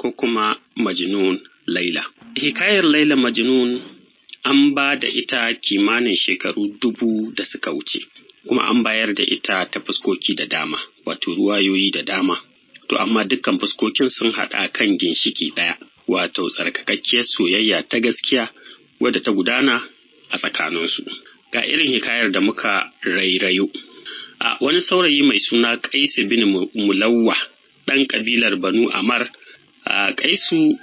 ko kuma Majnun Laila. Hikayar Laila Majnun an ba da ita kimanin shekaru 1000 da suka wuce, kuma an bayar da ita ta fuskoki da dama, wato ruwayoyi da dama. To amma dukkan fuskokin sun haɗa kan ginshiki ɗaya, wato tsarkakakkiyar soyayya ta gaskiya wadda ta gudana a tsakaninsu. Ga irin hikayar da muka rairayo. A wani saurayi mai suna Kaisu bin Mulawwa, ɗan ƙabilar Banu Amar, a Kaisu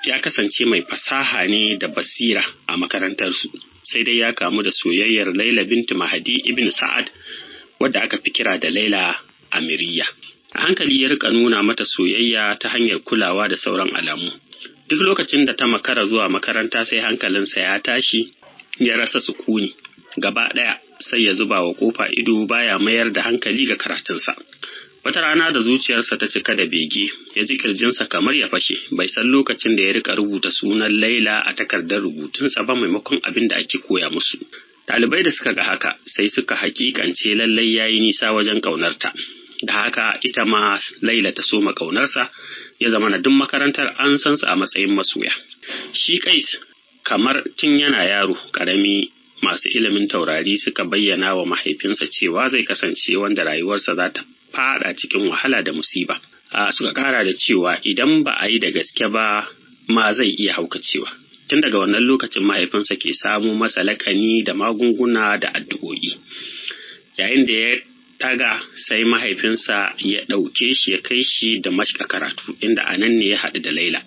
ya kasance mai fasaha ne da basira a makarantarsu, sai dai ya kamu da soyayyar Laila bintu Mahadi ibn Sa'ad, wadda aka fi kira da Laila Amiriya. A hankali ya rika nuna mata soyayya ta hanyar kulawa da sauran alamu. Duk lokacin da ta makara zuwa makaranta sai hankalinsa ya tashi, ya rasa sukuni. Gaba ɗaya sai ya zuba wa kofa ido, baya mayar da hankali ga karatunsa. Wata rana da zuciyarsa ta cika da bege, ya ji kirjinsa kamar ya fashe, bai san lokacin da ya rika rubuta sunan Laila a takardar rubutunsa ba maimakon abin da ake koya musu. Ɗalibai da suka ga haka sai suka hakikance lallai yayi nisa wajen ƙaunarta. Da haka ita ma Laila ta soma ƙaunarsa, ya zama na duk makarantar an san su a matsayin masoya. Shi Kais kamar tun yana yaro ƙarami masu ilimin taurari suka bayyana wa mahaifinsa cewa zai kasance wanda rayuwarsa za ta fada cikin wahala da musiba. Suka kara da cewa idan ba a yi da gaske ba ma zai iya haukacewa. Tun daga wannan lokacin mahaifinsa ke samo masa lakani da magunguna da addu'o'i. Yayin da ya taga sai mahaifinsa ya ɗauke shi ya kai shi da mashka karatu, inda a nan ne ya haɗu da Laila.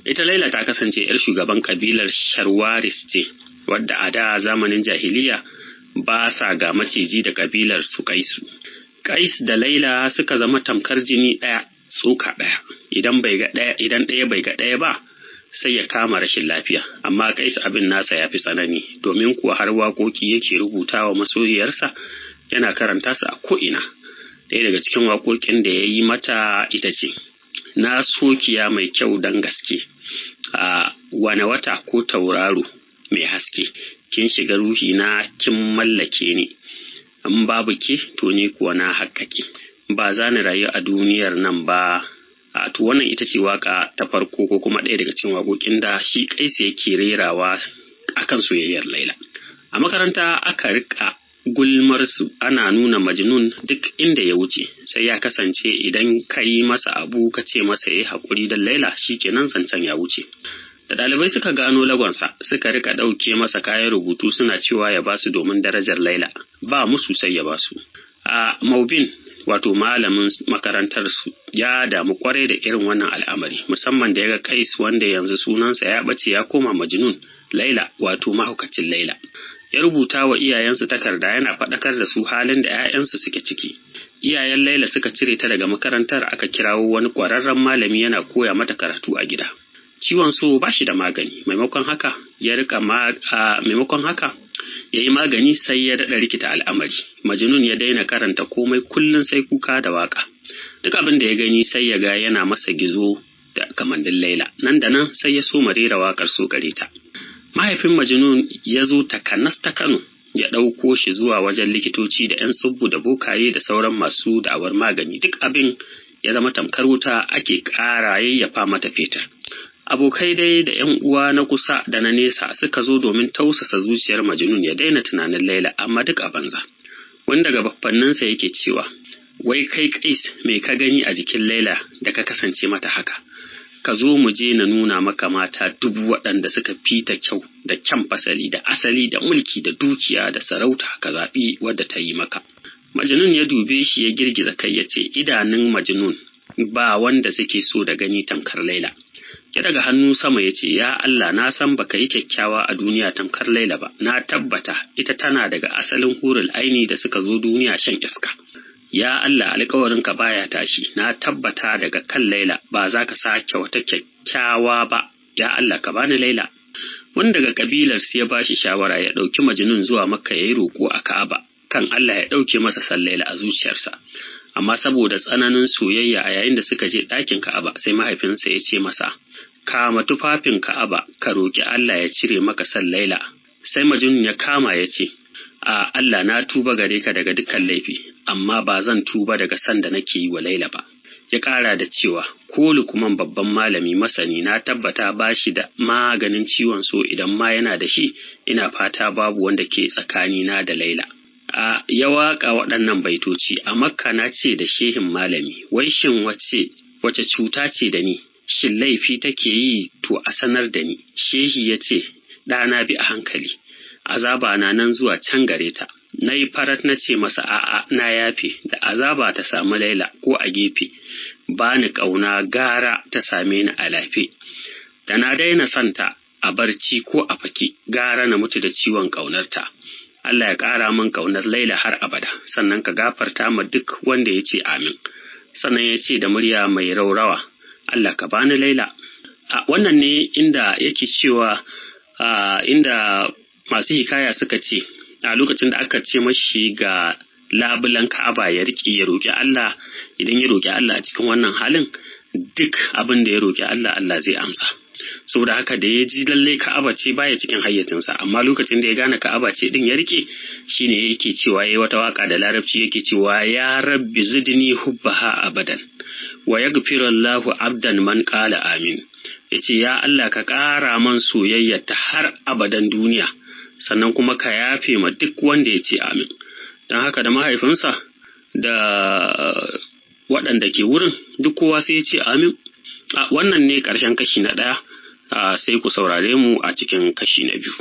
Ita Laila ta kasance 'yar shugaban kabilar Sharwaris ce, wadda a da zamanin jahiliya ba sa ga maciji da kabilar su Kaisu. Kais da Laila suka zama tamkar jini ɗaya, tsoka ɗaya. Idan bai ga ɗaya, idan ɗaya bai ga ɗaya ba, sai ya kama rashin lafiya. Amma Kais abin nasa ya fi tsanani, domin kuwa har waƙoƙi yake rubuta wa masoyiyarsa, yana karanta su a ko'ina. Ɗaya daga cikin waƙoƙin da ya yi mata ita ce, Na sokiya mai kyau don gaske, a wane wata ko tauraro mai haske, kin shiga ruhina kin mallake ni. In babu ke to ni kuwa na haƙƙaƙe, ba za ni rayu a duniyar nan ba. A to wannan ita ce waka ta farko ko kuma ɗaya daga cikin waƙoƙin da shi Kaisu yake rerawa akan soyayyar Laila. A makaranta aka rika gulmar su, ana nuna Majnun duk inda ya wuce, sai ya kasance idan ka yi masa abu ka ce masa yayi haƙuri da Laila, shikenan zancen ya wuce. Da ɗalibai suka gano lagonsa, suka rika ɗauke masa kayan rubutu suna cewa ya basu domin darajar Laila, ba musu sai ya basu. A Maubin, wato malamin makarantar su, ya damu kwarai da irin wannan al'amari, musamman da ya ga Kais wanda yanzu sunansa ya ɓace ya koma Majnun Laila, wato mahaukacin Laila. Ya rubuta wa iyayensu takarda yana faɗakar da su halin da 'ya'yansu suke ciki. Iyayen Laila suka cire ta daga makarantar, aka kirawo wani ƙwararren malami yana koya mata karatu a gida. Ciwon so ba shi da magani, maimakon haka ya rika maimakon haka ya yi magani sai ya daɗa rikita al'amari. Majnun ya daina karanta komai, kullum sai kuka da waka. Duk abin da ya gani sai ya ga yana masa gizo da kamannin Laila. Nan da nan sai ya soma rera waƙar so gare ta. Mahaifin Majnun ya zo takanas ta Kano ya ɗauko shi zuwa wajen likitoci da 'yan tsubbu da bokaye da sauran masu da'awar magani. Duk abin ya zama tamkar wuta ake ƙara yayyafa mata fetur. Abokai dai da ‘yan uwa na kusa da na nesa suka zo domin tausasa zuciyar Majnun ya daina tunanin Laila, amma duk a banza. Wani daga baffanninsa yake cewa, wai kai Kais, me ka gani a jikin Laila da ka kasance mata haka? Ka zo mu je na nuna maka mata 1000 waɗanda suka fita kyau da kyan fasali da asali da mulki da dukiya da sarauta, ka zaɓi wadda ta yi maka. Majnun ya dube shi ya girgiza kai ya ce, idanun Majnun ba wanda suke so da gani tamkar Laila. Ya daga hannu sama ya ce, ya Allah, na san baka yi kyakkyawa a duniya tamkar Laila ba, na tabbata ita tana daga asalin hurul aini da suka zo duniya shan iska. Ya Allah, alƙawarinka baya tashi, na tabbata daga kan Laila ba za ka sake wata kyakkyawa ba, ya Allah ka bani Laila. Wani daga kabilar ya bashi shawara ya ɗauki Majnun zuwa Makka ya yi roƙo a Ka'aba kan Allah ya ɗauke masa san Laila a zuciyarsa. Amma saboda tsananin soyayya a yayin da suka je ɗakin Ka'aba sai mahaifinsa ya ce masa, kama tufafin Ka'aba ka roƙi Allah ya cire maka san Laila. Sai Majnun ya kama ya ce, a Allah na tuba gare ka daga dukkan laifi, amma ba zan tuba daga san da nake yi wa Laila ba. Ya ƙara da cewa ko Lukman babban malami masani na tabbata ba shi da maganin ciwon so, idan ma yana da shi ina fata babu wanda ke tsakanina da Laila. A ya waƙa waɗannan baitoci: a Makka na ce da shehin malami, wai shin wace cuta ce da ni? Shin laifi take yi? To a sanar da ni. Shehi ya ce, ɗana, bi a hankali, azaba na nan zuwa can gare ta. Na yi farat na ce masa, a'a, na yafe, da azaba ta samu Laila ko a gefe ba ni ƙauna, gara ta same ni a lafe. Da na daina santa a barci ko a fake, gara na mutu da ciwon ƙaunarta. Allah ya ƙara min ƙaunar Laila har abada, sannan ka gafarta ma duk wanda ya ce amin. Sannan ya ce da murya mai raurawa, Allah ka bani Laila. A wannan ne inda yake cewa, inda masu hikaya suka ce a lokacin da aka ce mashi ga labulan Ka'aba ya riƙe ya roƙi Allah, idan ya roƙi Allah a cikin wannan halin, duk abin da ya roƙi Allah, Allah zai amsa. Saboda haka da ya ji lallai Ka'aba ce, baya cikin hayyacinsa, amma lokacin da ya gane Ka'aba ce din ya rike, shine yake cewa, yayi wata waka da Larabci, yake cewa: ya rabbi zidni hubbaha abadan wa yaghfiru Allahu abdan man qala amin. Yace, ya Allah, ka ƙara man soyayya ta har abadan duniya, sannan kuma ka yafe ma duk wanda ya ce amin. Don haka da mahaifinsa da waɗanda ke wurin duk kowa sai ya ce amin. Wannan ne ƙarshen kashi na ɗaya, sai ku saurare mu a cikin kashi na biyu.